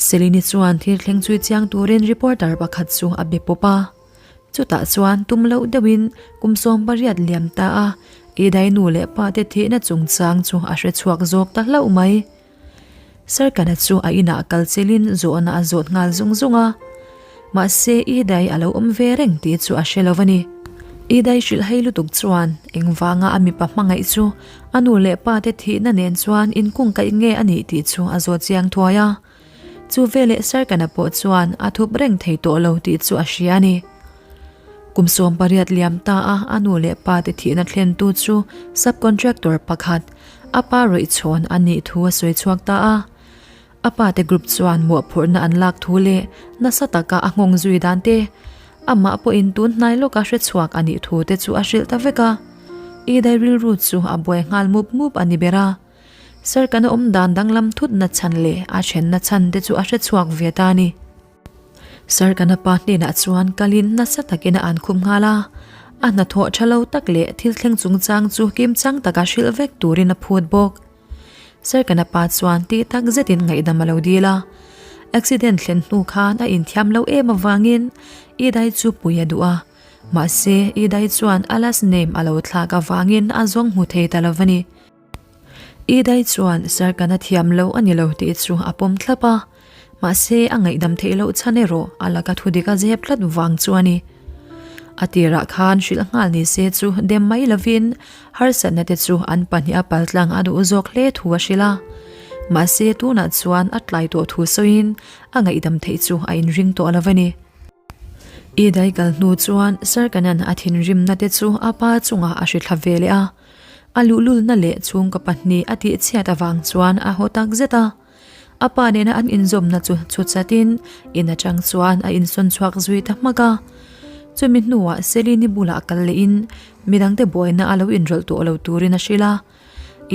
Selini chuan thil thleng chui chiang turin reporter pakhat chu a be pawp a. Chutah chuan tum loh deuhin kum 18 liam ta a Idai nu leh pa te thihna chungchang chu a hre chhuak zawk ta hlauh mai. Sarkana chu a inah kal chelin zawhna a zawt nghal zung zung a. Mahse Idai a lo awm ve reng tih chu a hre lo a ni. Idai hrilh hei lutuk chuan engvanga a mipa hmangaih chu a nu leh pa te thihna nen chuan inkungkaih nge a nih tih chu a zawt chiang thuai a. Chu veleh Sarkana pawh chuan a thup reng thei tawh lo tih chu a hria a ni. Kum 18 liam ta a a nu leh pa te thihna thlentu chu sub-contractor pakhat, a pa rawih chhawn a nih thu a sawi chhuak ta a. A pa te group chuan mawhphurhna an lak thu leh nasa taka a nghawng zui dan te, amah pawhin tun hnai lawka hre chhuak a nih thu te chu a hrilh ta vek a. Idai rilru chu a buai nghal mup mup a ni ber a. Sir kan awm dan danglam thut na chhan leh a then na chhan te chu a hre chhuak ve ta a ni. Sir kan pa hnenah chuan kalin nasa takin a an khum nghal a, a hnathawh tha lo tak leh thil thleng chungchang chu kimchang taka hrilh vek turin a phut bawk. Sir kan pa chuan tih tak zetin ngaihdam a lo dil a, accident thlen hnu khan a inthiam lo em avangin Idai chu pui a duh a. Mahse Idai chuan a last name a lo thlak avangin a zawng hmu thei ta lo va ni. Idai chuan Sarkana thiam lo a ni lo tih chu a pawm thlap a, mahse a ngaihdam theih loh chhan erawh a laka thudik a zep tlat vang chu a ni. A tirah khan hrilh nghal ni se chu dem mai lovin harsatna te chu an pahnih a paltlang a duh zawk hle thu a hrilh a, mahse tunah chuan a tlai tawh thu sawiin a ngaihdam theih chu a inring tawh lo a ni. Idai kal hnu chuan Sarkanan a thinrimna te chu a pa chungah a hri thla ve leh a. A luhlulna leh chhungkaw pahnih a tihchhiat avang chuan a haw tak zet a. A pa nena an inzawmna chu chhut chatin in atang chuan a insawn chhuak zui ta hmak a. Chumi hnuah Selini bulah kal lehin midangte buaina a lo inrawlh tawh lo turin a hrilh a.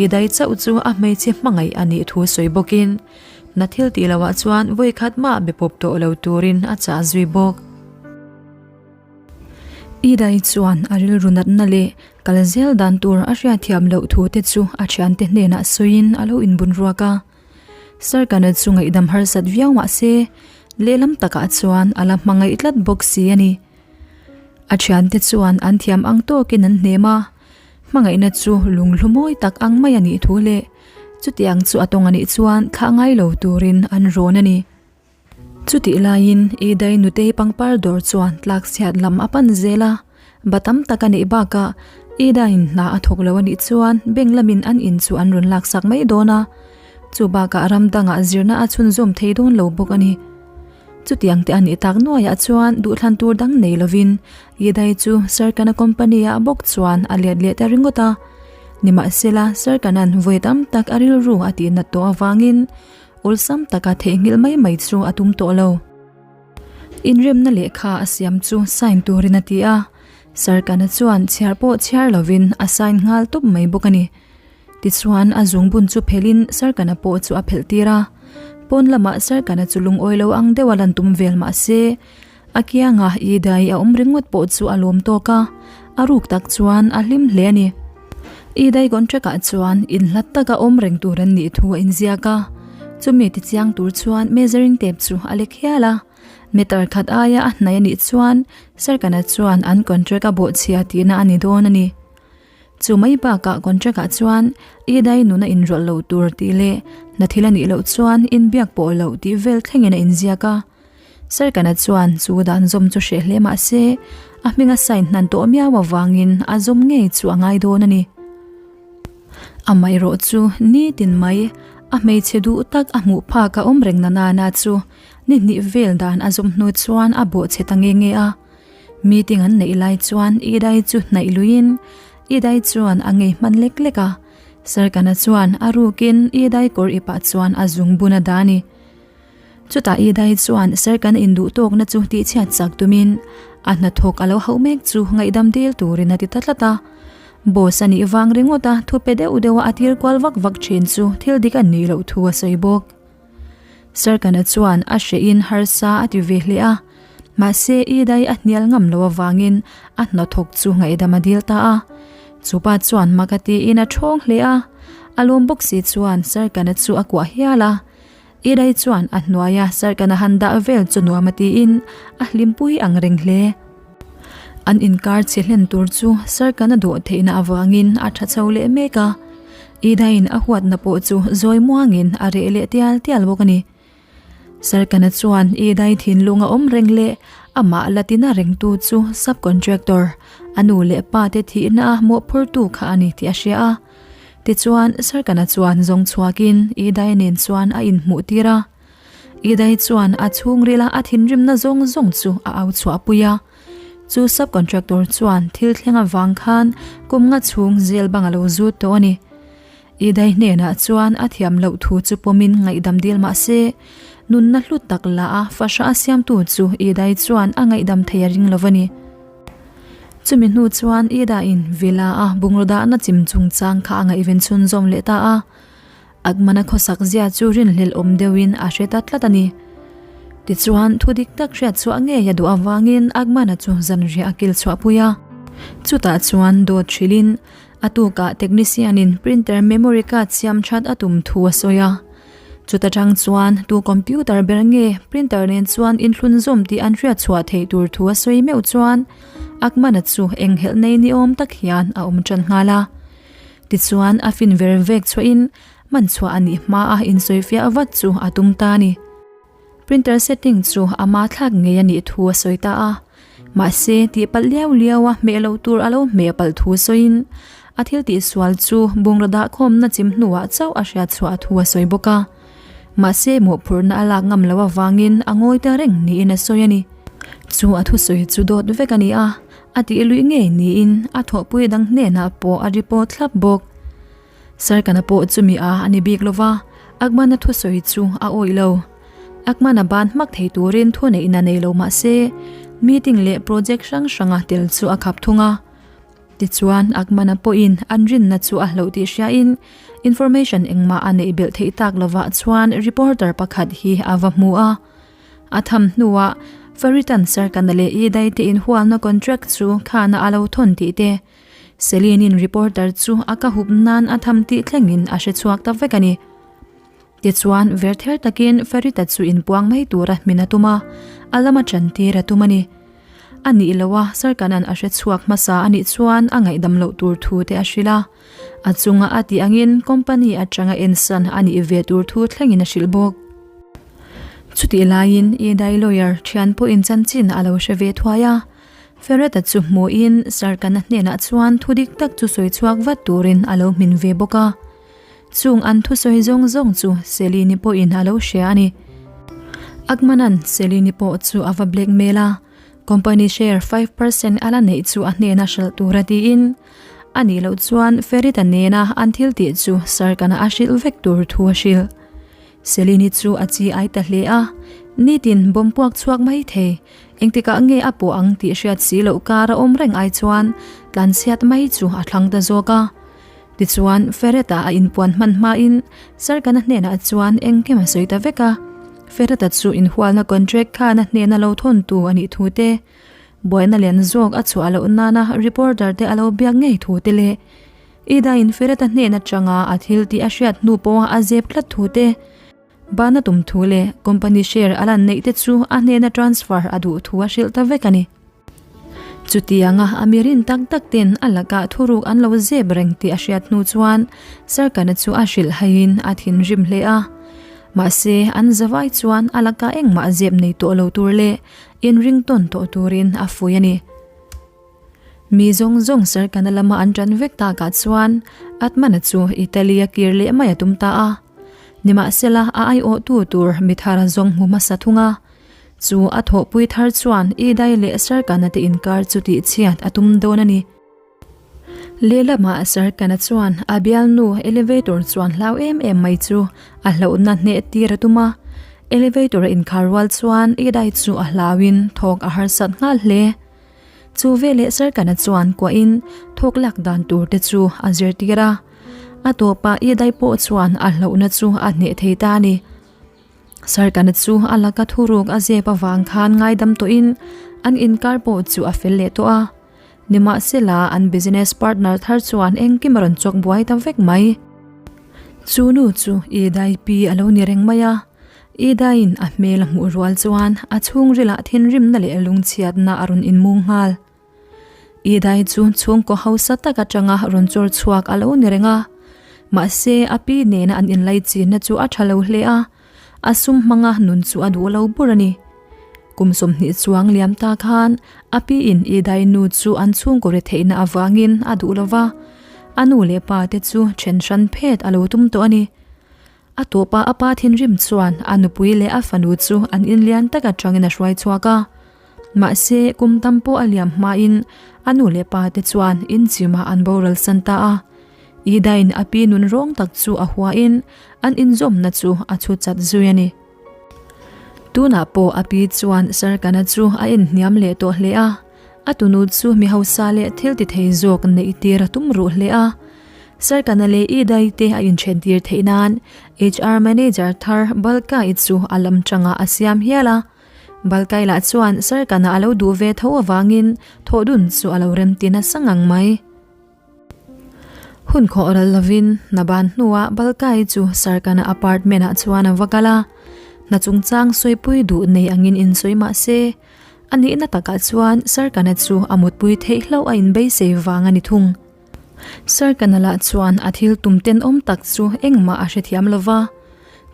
Idai chauh chu a hmeichhe hmangaih a nih thu sawi bawkin na thil tih lohah chuan vawi khat mah be pawp tawh lo turin a chah zui bawk. Idai chuan a rilru natna leh kal zel dan tur a hriatthiam loh thu te chu a thiante hnenah sawiin a lo inbun ruak a. Sarkana chu ngaihdam harsat viau mah se lehlam takah chuan a la hmangaih tlat bawk si a ni. A thiante chuan an thiam ang tawkin an hnem a. Hmangaihna chu lunghlu mawi tak ang mai a nih thu leh chutiang chu a tawng a nih chuan thlah ngai lo turin an rawn a ni. Chutih laiin Idai nutei pangpar dawr chuan tlak chhiat lam a pan zel a, ba tam tak a neih bakah Idaiin hna a thawk lo a nih chuan bank lamin an in chu an rawn laksak mai dawn a, chu bakah ram dangah zirna a chhunzawm thei dawn lo bawk a ni. Chutiang te a nih tak nuaiah chuan duhthlan tur dang nei lovin Yidai chu Sarkana company ah bawk chuan a let leh ta ringawt a. Nimahsela Sarkana'n vawi tam tak a rilru a tih nat tawh avangin awlsam taka theihnghilh mai mai chu a tum tawh lo. Inremna lehkha a siam chu sign turin a ti a, Sarkana chuan chhiar pawh chhiar lovin a sign nghal tawp mai bawk a ni. Tichuan a zungbun chu phelhin Sarkana pawh chu a phelh tir a. Pawn lamah Sarkana chu lungawi lo ang deuh a lan tum vel mah se, a kianga Idai a awm ringawt pawh chu a lawm tawk a, a ruk tak chuan a hlim hle a ni. Idai contract ah chuan inhlat taka awm reng tur an nih thu a inziak a, chumi tichiang tur chuan measuring tape chu a lek hial a. Meter khat aia a hnaih a nih chuan Sarkana chuan an contract a bawhchhia tihna a ni dawn a ni. Chu mai bakah contract ah chuan i dai nuna inrawlh loh tur tih leh hna thil a nih loh chuan inbiak pawh loh tih vel thlengin a inziak a. Sarkana chuan chu dan zawm chu hreh hle mah se a hming a sign hnan tawh miau avangin a zawm ngei chu a ngai dawn a ni. Amaherawh chu nitin mai a hmeichhe duh tak a hmuh phak a awm reng na nana chu ni hnih vel dan a zawm hnu chuan a bawhchhe ta nge nge a. Meeting an neih lai chuan Idai chu hnaih luiin Idai chuan a ngei hman lek lek a, Sarkana chuan a rukin Idai kawr ipah chuan a zung bun a dah a ni. Chutah Idai chuan Sarkana induh tawkna chu tihchhiat chak tumin a hnathawk a lo hauh mek chu ngaihdam dil turin a ti ta tlat a. Boss a nih vang ringawt a thupe deuh deuha a tir kual vak vak thin chu thil dik a nih loh thu a sawi bawk. Sarkana chuan a hrehin harsa a ti ve hle a, mahse Idai a hnial ngam lo avangin a hnathawk chu ngaihdam a dil ta a. Chupa chuan mak a tiin a thawng hle a, a lawm bawk si chuan Sarkana chu a kuah hial a. Idai chuan a hnuaia Sarkana han dah vel chu nuam a tiin a hlimpui ang reng hle. An inkar chhe hlen tur chu Sarkana dawh theihna avangin a tha chho leh mek a, Idaiin a huatna pawh chu zawi muangin a reh leh tial tial bawk a ni. Sarkana chuan Idai thinlung a awm reng leh amah la tina rengtu chu sub-contractor, a nu leh pa te thihna a mawhphurtu kha a ni tih a hria a. Tichuan, Sarkana chuan zawng chhuakin Idai nen chuan a inhmuh tir a. Idai chuan a chhungrila a thinrimna zawng zawng chu a au chhuahpui a. Chu sub-contractor chuan thil thleng avang khan kum nga chhung zel bang a lo zut tawh a ni. Idai hnenah chuan a thiam loh thu chu pawmin ngaihdam dil mah se, nunna hlu tak la a fahra a siamtu chu Idai chuan a ngaihdam thei a ring lo va ni. Chumi hnu chuan Ida-in Villa a bungraw dahna chim chungchang kha a ngaihven chhunzawm leh ta a. Akmana khawsak zia chu rinhlelh awm deuhin a hre ta tlat a ni. Tichuan, thu dik tak hriat chhuah ngei a duh avangin Akmana chu zanriah a kil chhuahpui a. Chutah chuan dawt hrilhin a tukah technician-in printer memory card siam that a tum thu a sawi a. Chuta tang chuan tu computer ber nge printer nen chuan inthlun zawm tih an hriat chhuah theih tur thu a sawi meuh chuan Akmana chu enghelh nei ni awm tak hian a awm tan nghal a. Tichuan a fin ver vek chhuahin man chhuah a nih hma a insawifiah vat chu a tum ta a ni. Printer setting chu ama thlak ngei a nih thu a sawi ta a. Mahse, tih palh liau liau a hmeh loh tur a lo hmeh palh thu sawiin a thil tih sual chu bungraw dah khawmna chim hnuah chauh a hriat chhuah thu a sawi bawk a. Mahse, mawhphurhna a lak ngam loh avangin a ngawi ta reng niin a sawi a ni. Chu a thusawi chu dawt vek a ni a, a tih luih ngei niin a thawhpui dang hnenah pawh a report thlap bawk. Sarkana pawh chumi a a ni bik lova, Akmana thusawi chu a awih lo. Akmana ban hmak thei turin thuneihna nei lo mah se, meeting leh project hrang hranga tel chu a khap thung a. Tichuan, Akmana pawhin an rinna chu a hloh tih hriain information engmah a neih belh theih tak lovah chuan reporter pakhat hi a va hmu a. A tham hnuah Faritan Sarkana leh Idai te inhualna contract chu khana a lo thawn tih te, Celine-in reporter chu a ka hup nan a tham tih thlengin a hre chhuak ta vek a ni. Tichuan, verther takin Farita chu inpuang mai tura hmin a tum a, a lama chantir a tum a ni. A nih loh a, Sarkanan a hre chhuak hmasa a nih chuan a ngaihdam loh tur thu te a hrilh a. A chunga a tih angin company atanga ensan a nih ve tur thu thlengin a hrilh bawk. Chutih laiin Idai lawyer thian pawhin chanchin a lo hre ve thuai a. Ferreta chu hmuhin Sarkana hnenah chuan thu dik tak chu sawi chhuak vat turin a lo hmin ve bawk a. Chung an thusawi zawng zawng chu Selini pawhin a lo hria a ni. Akmanan Selini pawh chu a va blackmail a, company share 5% a la neih chu a hnena hralh tura tiin, a nih loh chuan Ferreta nena an thil tih chu Sarkana a hrilh vek tur thu a hrilh. Selini chu a chi ai ta hle a, nitin bawm puak chhuak mai thei. Engtikah nge a pawh ang tih hriat si loh kar a awm reng ai chuan tlanchhiat mai chu a thlang ta zawk a. Tichuan, Ferreta a inpuan hman hmain Sarkana hnenah chuan engkim a sawi ta vek a. Ferreta chu inhualna contract khan a hnena lo thawntu a nih thu te, buaina lian zawk a chhuah loh nana reporter te a lo biak ngei thu te leh Ida-in Ferreta hnen atanga a thil tih a hriat hnu pawha a zep tlat thu te, Bana tum thu leh company share a lan neih te chu a hnena transfer a duh thu a hrilh ta vek a ni. Chutianga a mi rin tak tak ten a lakah thuruk an lo zep reng tih a hriat hnu chuan Sarkana chu a hrilh haiin a thinrim hle a. Mahse, an zavai chuan a lakah engmah zep nei tawh lo tur leh inring tawn tawh turin a fuih a ni. Mi zawng zawng Sarkana lama an tan vek takah chuan Atmana chu Italy a kir leh mai a tum ta a. Nimahsela a aiawhtu tur mi thar a zawng hmu hmasa thung a. Chu a thawhpui thar chuan Idai leh Sarkana te inkar chu tihchhiat a tum dawn a ni. Lehlamah Sarkana chuan a bialnu elevator chuan hlau em em mai chu a hlauhna hneh tir a tum a. Elevator a inkhar rual chuan Idai chu a hlauin thawk a harsat nghal hle. Chu veleh Sarkana chuan kuahin thawk lak dan tur te chu a zirtir a. A tawpah Idai pawh chuan a hlauhna chu a hneh thei ta a ni. Sarkana chu a laka thuruk a zep avang khan ngaidam tawhin an inkar pawh chu a fel leh tawh a. Nimahsela an business partner thar chuan engkim a rawn chawk buai ta vek mai. Chu nu chu Idai pi a lo ni reng mai a. Ida-in a hmel a hmuh rual chuan a chhungrilah thinrimna leh lungchhiatna a rawn inmung nghal. Idai chu chhungkaw hausa tak atanga rawn chawr chhuak a lo ni reng a, mahse a pi nena an inlaichinna chu a tha lo hle a, a sum hmanga nun chu a duh lo bur a ni. Kum 20 chuang liam ta khan a pi in Idai nu chu an chhungkaw retheihna avangin a duh lo va, a nu leh pa te chu then hran phet a lo tum tawh a ni. A tawpa a pa thinrim chuan a nupui leh a fanu chu an inlian tak atangin a hruai chhuak a. Mahse, kum tam pawh a liam hmain a nu leh pa te chuan inchimah an boral san ta a. Idain a pi nun rawng tak chu a huain an inzawmna chu a chhu chat zui a ni. Tunah pawh a pi chuan Sarkana chu a inhniam leh tawh hle a, a tunu chu mi hausa leh thil ti thei zawk neih tir a tum ruh hle a. Sarkana leh Idai te a inthen tir theih nan HR manager thar Balkai chu a lam tangah a siam hial a. Balkai lah chuan Sarkana a lo duh ve tho avangin thawhdun chu a lo remti nasa ngang mai. Hun khawh ral lovin hna ban hnuah Balkai chu Sarkana apartment ah chuan a va kal a, hna chungchang sawipui duh nei angin insawi mah se, a nihna takah chuan Sarkana chu a mutpui theih hlauh a inbeisei vang a ni thung. Sarkana lah chuan a thil tum tenawm tak chu engmah a hrethiam lo va,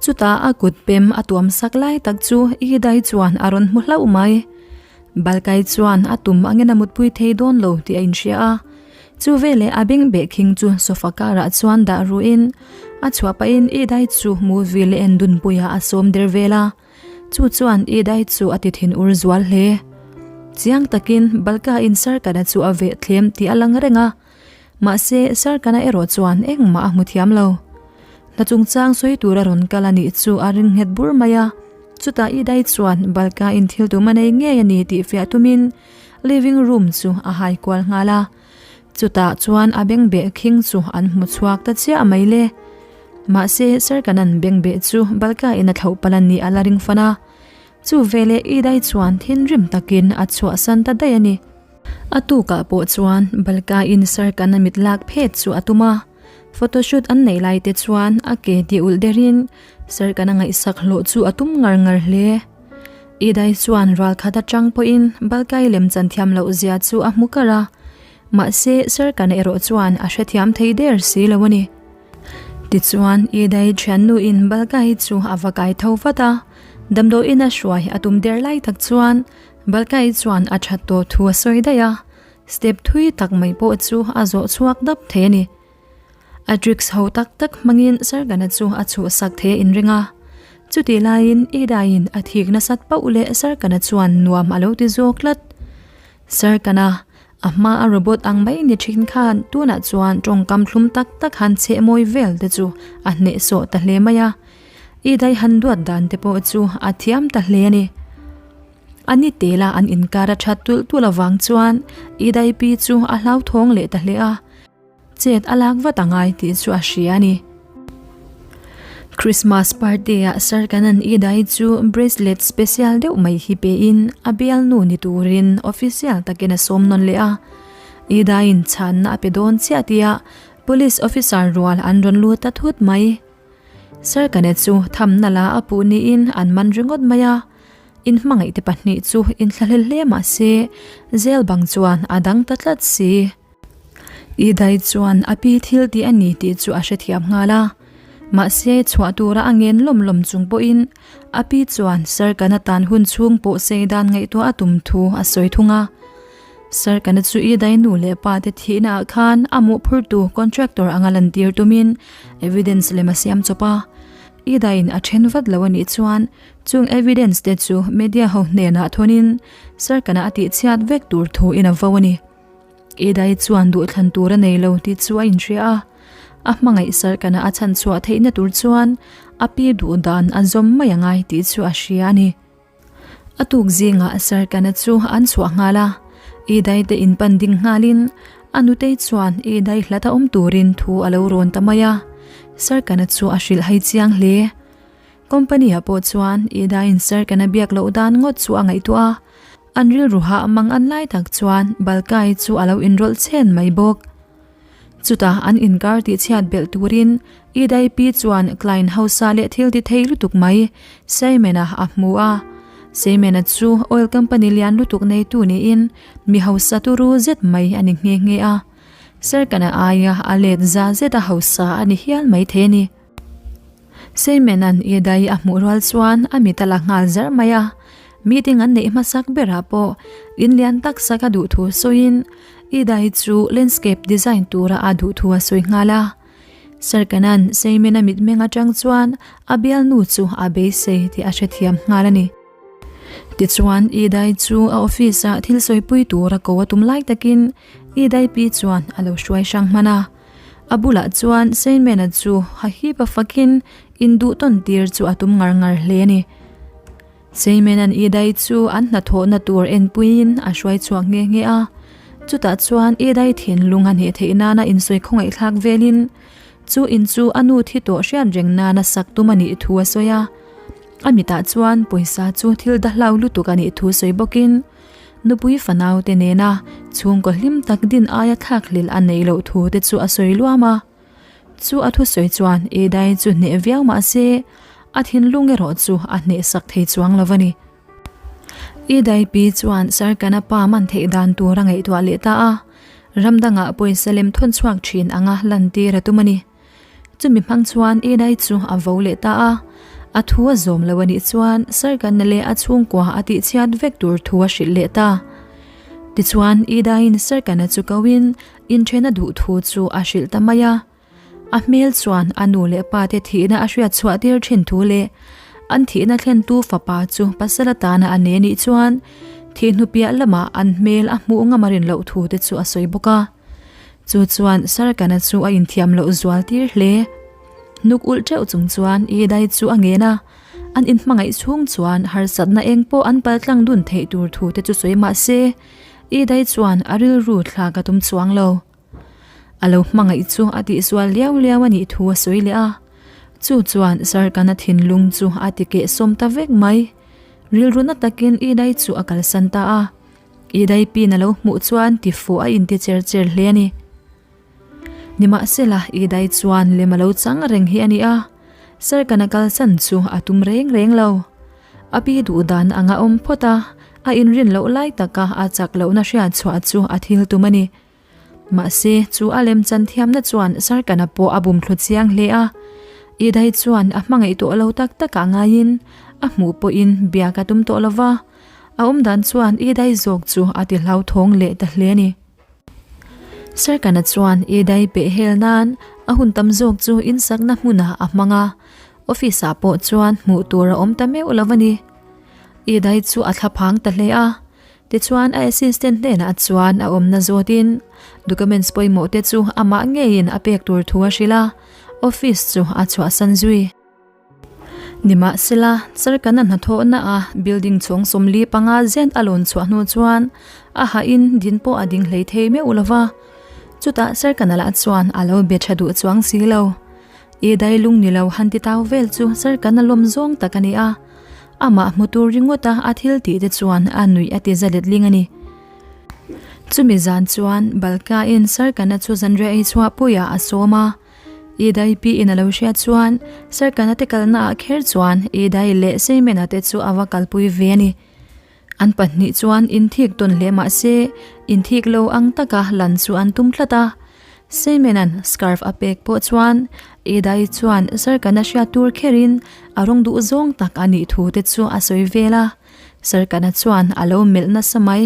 chutah a kut pem a tuam sak lai tak chu Idai chuan a rawn hmu hlauh mai. Balkai chuan a tum angin a mutpui thei dawn lo tih a inhria a, chu veleh a beng beh khing chu sofa karah chuan dah ruhin a chhuah pahin Idai chu movie leh en dunpuiah a sawm der vel a, chu chuan Idai chu a ti thin ur zual hle. Chiang takin Balkaiin Sarkana chu a veh thlem tih a lang reng a, mahse Sarkana erawh chuan engmah a hmu thiam lo. Hna chungchang sawi tur a rawn kal a nih chu a ring nghet bur mai a, chutah Idai chuan Balka-in thil tum a nei ngei a ni tih fiah tumin living room chu a hai kual nghal a, chutah chuan a bengbeh khing chu an hmu chhuak ta chiah mai le. Mahse Sarkanan bengbeh chu Balka-in a thlauh palh a nih a la ring fan a, chu veleh Idai chuan thinrim takin a chhuahsan ta daih a ni. A tukah pawh chuan Balka-in Sarkana mit lak phet chu a tum a. Photoshoot an neih lai te chuan a ke ti ulh derin Sarkana ngaihsak hlawh chu a tum ngar ngar hle. Idai chuan ral khat atang pawhin Balkai lem chan thiam loh zia chu a hmu kar a, mahse Sarkana erawh chuan a hrethiam thei der si lo a ni. Tichuan Idai thiannuin Balkai chu a va kai tho vat a, damdawiin a hruai a tum der lai tak chuan Balkai chuan a that tawh thu a sawi daih a. Step thui tak mai pawh chu a zawh chhuak dap thei a ni. A tricks ho tak tak hmangin Sargana chu a chhuhsak thei a inring a. Chutih laiin Idaiin a thik nasat pauh leh Sargana chuan nuam a lo ti zawk tlat. Sargana, a hma a robot ang mai ni thin khan tunah chuan tawngkam thlum tak tak han chheh mawi vel te chu a hnehsawh ta hle mai a. Idai han duat dan te pawh chu a thiam ta hle a ni. A ni tela an inkar a that tulh tulh avang chuan Idaipi chu a hlauthawng leh ta hle a, chet a lak vat a ngai tih chu a hria a ni. Christmas party ah Sarkanan Idai chu bracelet special deuh mai hi pein a bialnu ni turin official takin a sawm nawn leh a. Idaiin chhanna a pe dawn chiah tihah police officer rual an rawn lut ta thut mai. Sarkana chu thamna la a puh niin an man ringawt mai a. Inhmangaih te pahnih chu inthlahlel hle mah se, zel bang chuan a dang ta tlat si. Idai chuan a pi thil tih a ni tih chu a hrethiam nghal a, mahse chhuah tura a ngen lawm lawm chung pawhin a pi chuan Sarkana tan hun chhung pawh sei dan ngaihtuah a tum thu a sawi thung a. Sarkana chu Idai nu leh pa te thihna ah khan a mawhphurtu contractor anga lantir tumin evidence lem a siam chawp a, Idaiin a then vat lo a nih chuan Chung evidence te chu media ho hnenah thawnin Sarkana a tihchhiat vek tur thu in a vo a ni. Idai chuan duhthlan tur a nei lo tih chu a inhria a, a hmangaih Sarkana a chhanchhuah theihna tur chuan a pi duh dan a zawm mai a ngai tih chu a hria a ni. A tuk zingah Sarkana chu an chhuah nghal a, Idai te inpan ding nghalin a nutei chuan Idai hlat a awm turin thu a lo rawn ta mai a, Sarkana chu a hrilh hai chiang hle. Company ah pawh chuan Ida-in Sir Ken-a biak loh dan ngawt chu a ngaihtuah a, an rilru hah mang an lai tak chuan Balkai chu a lo inrawlh chen mai bawk. Chutah an inkar tihchhiat belh turin Idai pi chuan client hausa leh thil ti thei lutuk mai Simon-a a hmu a. Simon-a chu oil company lian lutuk neitu niin mi hausa turu zet mai a ni nghe nghe a. Serkana aia a let za zet a hausa a ni hial mai thei a ni. Simon-a'n Idai a hmuh rual chuan a mit a la nghal zarh mai a. Meeting an neih hmasak berah pawh in lian tak sak a duh thu sawiin Idai chu landscape design tura a duh thu a sawi nghal a. Serkana'n Simon-a mitmeng atang chuan a bialnu chu a beisei tih a hrethiam nghal a ni. Tichuan Idai chu a office-ah thil sawipui tura ko a tum lai takin Idai pi chuan a lo hruai hrang hman a. A bulah chuan Seinmena chu hahip a fakin induh tawn tir chu a tum ngar ngar hle a ni. Seinmena'n Idai chu an hnathawhna tur enpuiin a hruai chhuak nghe nghe a. Chutah chuan Idai thinlung a hneh theih nana insawi khawngaihthlak velin chu in chu a nu thi tawh hriat reng nana sak tum a nih thu a sawi a. A mitah chuan pawisa chu thil dahlau lutuk a nih thu sawi bawkin, Nupui fanaute nena chhungkaw hlim tak din aia thlakhlel a neih loh thu te chu a sawi luam a. Chu a thusawi chuan Edai chu hneh viau mah se, a thinlung erawh chu a hnehsak thei chuang lo a ni. Edai pi chuan Sarkana pa man theih dan tur a ngaihtuah leh ta a, ram dangah pawisa lem thawn chhuak thin anga lantir a tum a ni. Chumi hmang chuan Edai chu a vo leh ta a, a thu a zawm lo a nih chuan Sarkana leh a chhungkua a tihchhiat vek tur thu a hrilh leh ta. Tichuan Edaiin Sarkana chu koin inthen a duh thu chu a hrilh ta mai a. A hmel chuan a nu leh pa te thihna a hriat chhuah tir thin thu leh an thihna thlentu fapa chu pasal atana a nei a nih chuan thihnu piah lamah an hmel a hmuh ngam a rin loh thu te chu a sawi bawk a. Chu chuan Sarkana chu a inthiam loh zual tir hle. Nuk ulh teuh chung chuan Idai chu a ngen a, an inhmangaih chhung chuan harsatna eng pawh an paltlang dun theih tur thu te chu sawi mah se, Idai chuan a rilru thlak a tum chuang lo. A lo hmangaih chu a tihsual liau liau a nih thu a sawi leh a, chu chuan Sarkana thinlung chu a ti kehsawm ta vek mai. Rilru na takin Idai chu a kalsan ta a. I daipin a lo hmuh chuan ti fuh a inti cher cher hle a ni. Nimahsela, i dai chuan lem a lo chang reng hi a ni a, Serkana kalsan chu a tum reng reng lo. A pi duh dan anga awm phawt a, a inrin loh lai taka a chak lohna hriat chhuah chu a thil tum a ni. Mahse, chu a lemchan thiamna chuan Sarkana pawh a bumthlu chiang hle a. Idai chuan a hmangaih tawh lo tak takah ngaiin a hmuh pawhin biak a tum tawh lo va, a awm dan chuan Idai zawk chu a ti hlauthawng leh ta hle a ni. Sarkana chuan Idai peh hel nan a hun tam zawk chu insakna hmunah a hmang a, office ah pawh chuan hmuh tur a awm ta meuh lo a ni. Idai chu a thlaphang ta hle a. Tichuan a assistant hnenah chuan a awmna zawtin documents pawimawh te chu amah ngeiin a pek tur thu a hrilh a, office chu a chhuahsan zui. Nimahsela, Sarkana hnathawhna a building chhawng 45 zet a lawn chhuah hnu chuan a hahin din pawh a ding hlei thei meuh lo va, chutah Sarkana lah chuan a lo be tha duh chuang si lo. I dai lung ni lo han ti tau vel chu Sarkana lawm zawng tak a ni a. Amah hmu tur ringawta a thil tih te chuan a nuih a ti za letling a ni. Chumi zan chuan Balka-in Sarkana chu zanriah ei chhuah puiah a sawm a. Idai piin a lo hriat chuan Sarkana te kalnaah kher chuan Idai leh Seimena te chu a va kalpui ve a ni. An pahnih chuan inthik tawn hle mah se, inthik lo ang taka lan chu an tum tlat a. Seimena'n scarf a pek pawh chuan Idai chuan Sarkana hriat tur kherin a rawng duh zawng tak a nih thu te chu a sawi vel a. Sarkana chuan a lo melh nasa mai.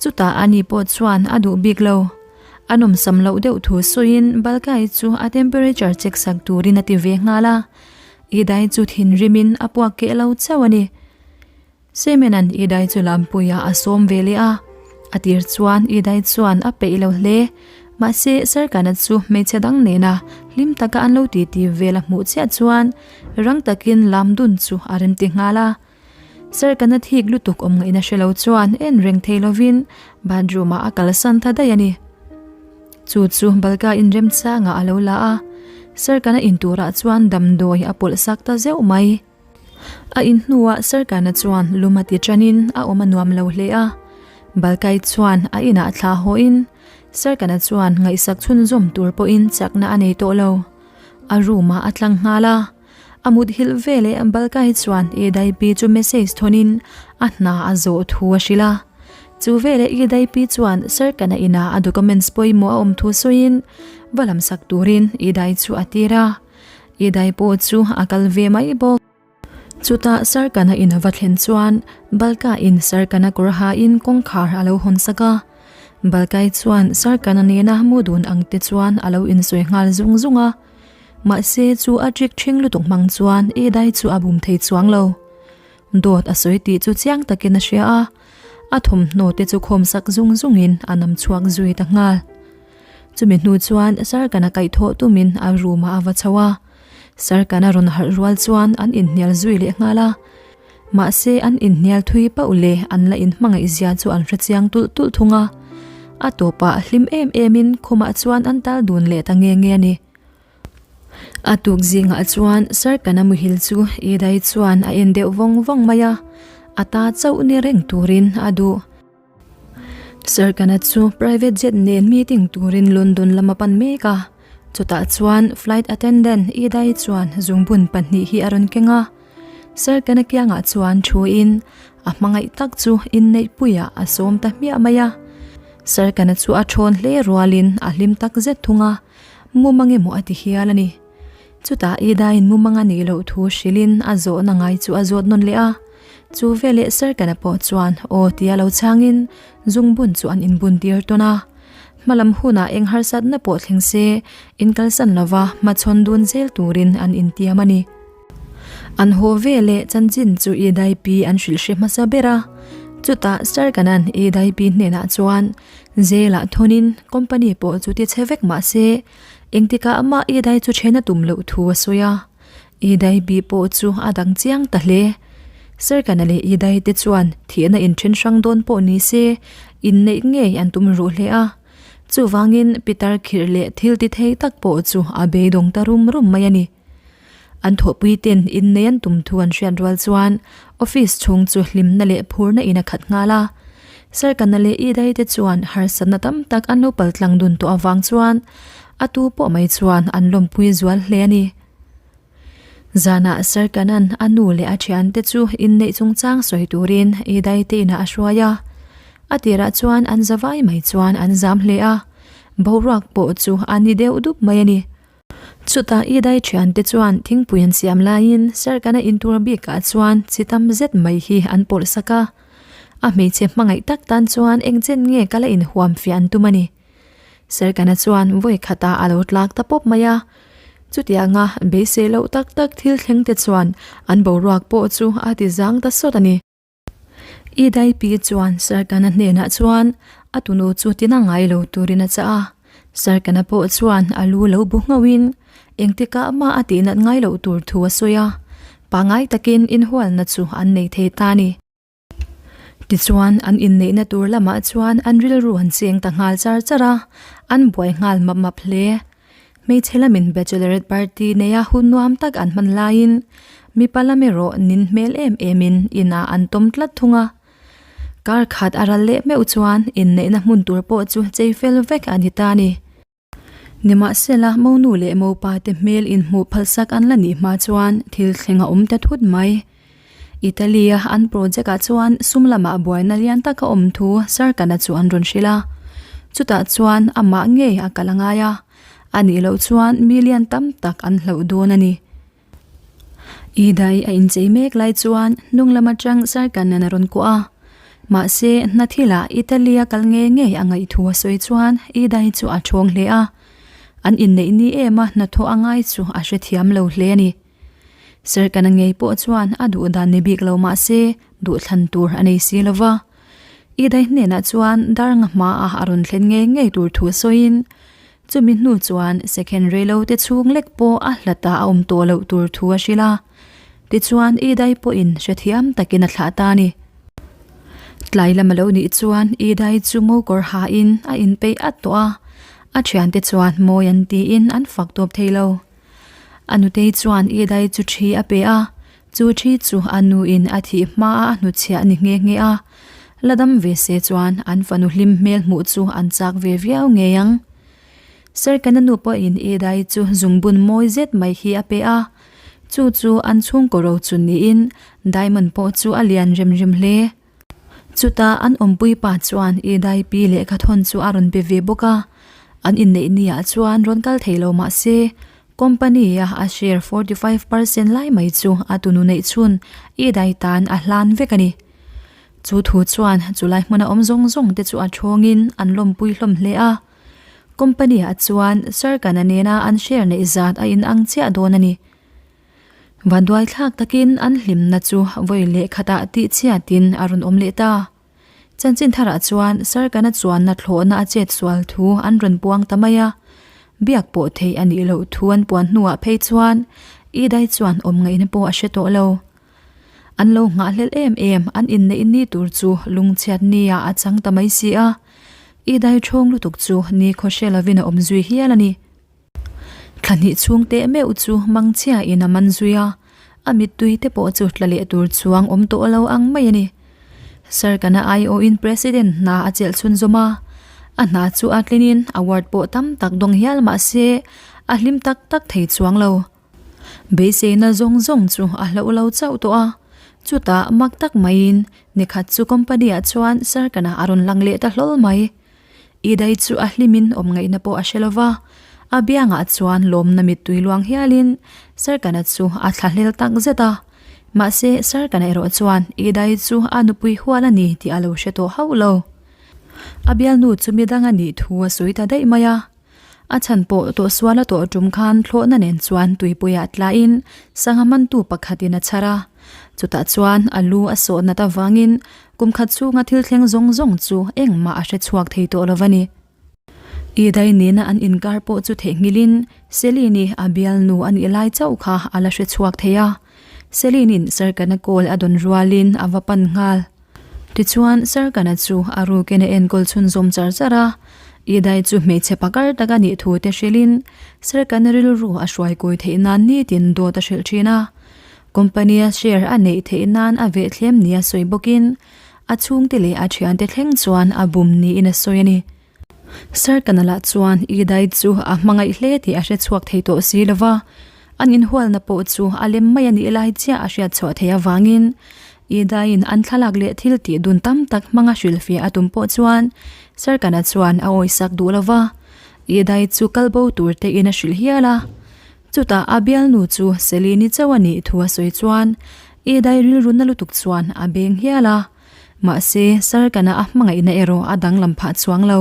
Chutah ani pawh chuan a duh bik lo. A nawmsam loh deuh thu sawiin Balkai chu a temperature check sak turin a ti ve nghal a. Idai chu thinrimin a puak keh lo chauh a ni. Semena'n Idai chu lampuiah a sawm ve leh a, a tir chuan Idai chuan a peih lo hle. Mahse, Sarkana chu hmeichhe dang nena hlim taka an lo titi vel a hmuh chiah chuan rang takin lam dun chu a remti nghal a. Sarkana thik lutuk awm ngaihna hre lo chuan en reng thei lovin bathroom-ah a kalsan ta daih a ni. Chu chu Balka inremchangah a lo la a, Sarkana inturah chuan damdawi a pawlh sak ta zeuh mai. A in hnuah Sarkana chuan lum a ti ṭanin a awm a nuam lo hle a. Balkai chuan a inah thla hawhin, Sarkana chuan ngaihsak chhunzawm tur pawhin chakna a nei tawh lo. A room ah a tlang nghal a. A mut hilh veleh Balkai chuan Idaipi chu message thawnin a hna a zawh thu a hrilh a. Chu veleh Idaipi chuan Sarkana inah a documents pawimawh a awm thu sawiin va lamsak turin Idai chu a tir a. Idai pawh chu a kal ve mai bawk. Chutah Sarkana in a va thlen chuan Balka in Sarkana kawr hain kawngkhar a lo hawn sak a. Balkai chuan Sarkana nena mu dun ang te chuan a lo insawi nghal zung zung a. Mahse chu a trick ṭhing lutuk hmang chuan Idai chu a bum thei chuang lo. Dawt a sawi tih chu chiang takin a hria a, a thawmhnaw te chu khawm sak zung zungin a nam chhuak zui ta nghal. Chumi hnu chuan Sarkana kaihthawh tumin a room ah a va chho a. Sarkana rawn harh rual chuan an inhnial zui leh nghal a, mahse an inhnial thui pauh leh an la inhmangaih zia chu an hre chiang tulh tulh thung a, a tawpah hlim em emin khumah chuan an tal dun leh ta nge nge a ni. A tuk zingah chuan Sarkana muhil chu Idai chuan a en deuh vawng vawng mai a, a ta chauh ni reng turin a duh. Sarkana chu private jet nen meeting turin London lam a pan mek a, chutah chuan flight attendant Idai chuan zungbun pahnih hi a rawn keng a. Sarkana kiangah chuan thuin a hmangaih tak chu inneihpuiah a sawm ta hmiah mai a. Sarkana chu a thawn hle rualin a hlim tak zet thung a, mumang emaw a ti hial a ni. Chutah Idaiin mumang a nih loh thu hrilhin a zawhna ngai chu a zawt nawn leh a. Chu veleh Serkana pawh chuan aw tia lo chhangin zungbun chu an inbun tir tawn a. Hmalam hunah eng harsatna pawh thleng se inkalsan lova hmachhawn dun zel turin an intiam a ni. An haw veleh chanchin chu Idai pi an hrilh hre hmasa ber a. Chutah Serkana'n Idai pi hnenah chuan zelah thawnin company pawh chu ti chhe vek mah se engtikah mah Idai chu then a tum loh thu a sawi a. Idai bi pawh chu a dang chiang ta hle. Serkana leh Idai te chuan thihna inthen hrang dawn pawh ni se, inneih ngei an tum ruh hle a. Chuvangin Pitar khirh leh thil ti thei tak pawh chu a beidawng ta rum rum mai a ni. An thawhpui ten inneih an tum thu an hriat rual chuan office chhung chu hlimna leh phurna in a khat nghal a. Serkana leh Idai te chuan harsatna tam tak an lo paltlang dun tawh avang chuan a tu pawh mai chuan an lawmpui zual hle a ni. Zanah Sir Kanan a nu leh a thiante chu inneih chungchang sawi turin Idai te inah a hruai a. A tirah chuan an zavai mai chuan an zam hle a, boruak pawh chu a ni deuh dup mai a ni. Chutah Idai thiante chuan thingpui an siam laiin Sir Kana intur bikah chuan chi tam zet mai hi an pawlh sak a. A hmeichhe hmangaih tak tan chuan engchen nge ka la inhuam fiah an tum a ni. Serkana chuan vawi khatah a lo tlak ta pawp mai a, chutianga beisei loh tak tak thil thleng te chuan an boruak pawh chu a ti zang ta sawt a ni. Idai pi chuan Serkana hnenah chuan a tunu chu tina ngai lo turin a chah a, Serkana pawh chuan a lu lo bu nghauhin engtikah mah a tihnat ngai loh tur thu a sawi a, pangai takin inhualna chu an nei thei ta a ni. Tichuan, an inneihna tur lamah chuan an rilru an cheng ta nghal char char a, an buai nghal map map hle. Hmeichhe lamin bachelorette party neia hun nuam tak an hman laiin mipa lam erawh nin hmel em emin inah an tawm tlat thung a. Kar khat a ral leh meuh chuan inneihna hmun tur pawh chu chei fel vek a ni ta a ni. Nimahsela, monu leh mopa te hmel inhmuh phalsak an la nih hma chuan thil thleng a awm ta thut mai. Italy-a an project-ah chuan sum lamah buaina lian tak a awm thu Sarkana chu an rawn hrilh a. Chutah chuan amah ngei a kal a ngai a, a nih loh chuan million tam tak an hloh dawn a ni. Idai a inchei mek lai chuan hnung lam atang Sarkanan a rawn kuah a. Mahse, hna thilah Italy a kal ngei ngei a ngaih thu a sawi chuan Idai chu a thawng hle a. An inneih ni em a hnathawh a ngai chu a hrethiam lo hle a ni. Sarkana ngei pawh chuan a duh dan ni bik lo mahse duhthlan tur a nei si lova. Idai hnenah chuan dar nga hmaah a rawn thlen ngei ngei tur thu sawiin Chumi hnu chuan second reilo te chhung lek pawh a hlat ah a awm tawh loh tur thu a hrilh a, tichuan Idai pawhin hrethiam takin a thlah ta a ni. Tlai lam a lo nih chuan Idai chu mokawr hain a inpeih at tawh a, a thiante chuan mawi an tiin an fak tawp thei lo. A nutei chuan Idai chu thi a pe a, chu thi chu a nuin a thih hmaa a hnutchhiah a ni nghe nghe a. La dam ve se chuan an fanu hlim hmel hmuh chu an chak ve viau ngei ang. Serkana nu pawhin Idai chu zungbun mawi zet mai hi a pe a, chu chu an chhungkaw ro chu niin diamond pawh chu a lian rem rem hle. Chutah an awmpui pa chuan Idai pi lehkha thawn chu a rawn pe ve bawk a, an inneih niah chuan rawn kal thei lo mah se company a a share 45% lai mai chu a tunu neih chhun Idai tan a hlan vek a ni. Chu thu chuan chulai hmuna awm zawng zawng te chu a thawngin an lawmpui hlawm hle a. Company ah chuan Sarkana nena an share neih zat a inang chiah dawn a ni. Vanduai thlak takin an hlimna chu vawi leh khatah tih chhiatin a rawn awm leh ta. Chanchin tharah chuan Sarkana chuanna thlawhna a chet sual thu an rawn puang ta mai a. Biak pawh theih a nih loh thu an puan hnuah phei chuan Idai chuan awm ngaihna pawh a hre tawh lo. An lo nghahhlelh em em an inneih ni tur chu lungchhiat nia a chang ta mai si a, i dai ṭhawng lutuk chu ni khaw hre lovin a awm zui hial a ni. Thla hnih chhung teh meuh chu mangchhiain a man zui a, a mittui te pawh chu tla leh tur chuang awm tawh lo ang mai a ni. Sarkana aiawhin President hna a chelh chhunzawm a, a hna chu a tlinin award pawh tam tak dawng hial mah se a hlim tak tak thei chuang lo. Beiseina zawng zawng chu a hloh lo chauh tawh a, chutah mak tak maiin nikhat chu company ah chuan Sarkana a rawn lang leh ta hlawl mai. Idai chu a hlimin awm ngaihna pawh a hre lo va, a biangah chuan lawmna mittui luang hialin Sarkana chu a thlahlel tak zet a. Mahse Sarkana erawh chuan Idai chu a nupui hual a ni tih a lo hre tawh hauh lo. A bialnu chu midang a nih thu a sawi ta daih mai a. A chhan pawh tawhsual a tawh tum khan thlawhna nen chuan tuipuiah tlaiin sangha mantu pakhatin a chhar a. Chutah chuan a lu a sawh nat avangin kum khat chhunga thil thleng zawng zawng chu engmah a hre chhuak thei tawh lo a ni. Idai nena an inkar pawh chu theihnghilhin Celine-i a bialnu a nih lai chauh kha a la hre chhuak thei a. Celine-in Sarkana call a dawn rualin a va pan nghal. Tichuan, Sarkana chu a rukin a enkawl chhunzawm char char a, Idai chu hmeichhe pakar tak a nih thu te hrilhin Sarkana rilru a hruai kawi theih nan nitin dawt a hrilh thin a. Company-a share a neih theih nan a vehthlem nia sawi bawkin a chhungte leh a thiante thleng chuan a bum niin a sawi a ni. Sarkana lah chuan Idai chu a hmangaih hle tih a hre chhuak thei tawh si lo va, an inhualna pawh chu a lem mai a nih lai chiah a hriat chhuah theih avangin Idaiin an thlalak leh thil tih dun tam tak hmanga hrilhfiah a tum pawh chuan Sarkana chuan a awisak duh lo va, Idai chu kalbo tur tein a hrilh hial a. Chutah a bialnu chu Selini chauh a nih thu a sawi chuan Idai rilru na lutuk chuan a beng hial a. Mahse, Sarkana a hmangaihna erawh a danglam phah chuang lo.